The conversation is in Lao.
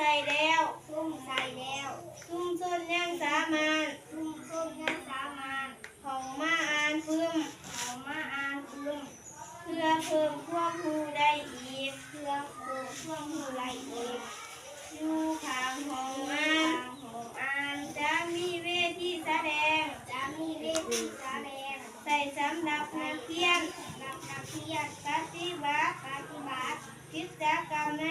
ໃສ່ແລ້ວ ສຸມໃສ່ແລ້ວ ຊຸມຊົນຍັງສາມາດ ຊຸມຊົນຍັງສາມາດ ເຂົ້າມາອ່ານປຶ້ມ ເຂົ້າມາອ່ານປຶ້ມ ເພື່ອເພີ່ມຄວາມຮູ້ໄດ້ອີກ ເພື່ອເພີ່ມຄວາມຮູ້ໄດ້ອີກ ຢູ່ຂ້າງຫ້ອງອ່ານ ຫ້ອງອ່ານ ຈະມີເວທີສະແດງ ຈະມີເວທີສະແດງ ໃຊ້ສຳລັບນັກຮຽນ ສຳລັບນັກຮຽນ ປະຕິບັດ ປະຕິບັດ ກິດຈະກຳໃນ